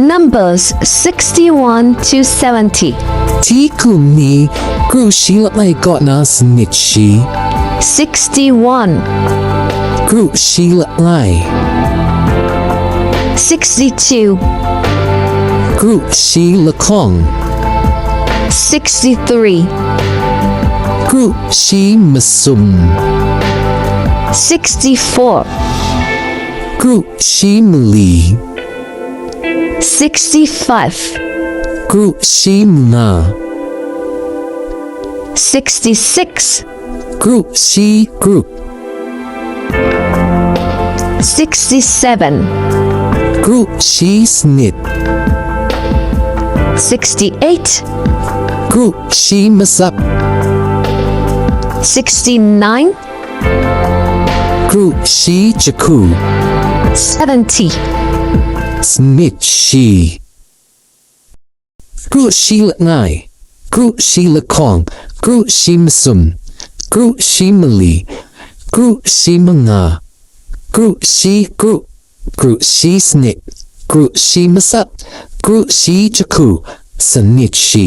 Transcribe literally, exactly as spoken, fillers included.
Numbers sixty-one to seventy. Ti hkum ni, kru shi langai kaw na sanit shi. Sixty-one. Kru shi langai. Sixty-two. Kru shi lahkawng. Sixty-three. Kru shi masum. Sixty-four. Kru shi mali. Sixty-five. Kru shi manga. Sixty-six. Kru shi kru. Sixty-seven. Kru shi sanit. Sixty-eight. Kru shi masap. Sixty-nine. Kru shi jahku. Seventy. Sanit shi. Kru shi langai. Kru shi lahkawng. Kru shi masum. Kru shi mali. Kru shi manga. Kru shi kru. Kru shi sanit. Kru shi masap. Kru shi jahku. Sanit shi.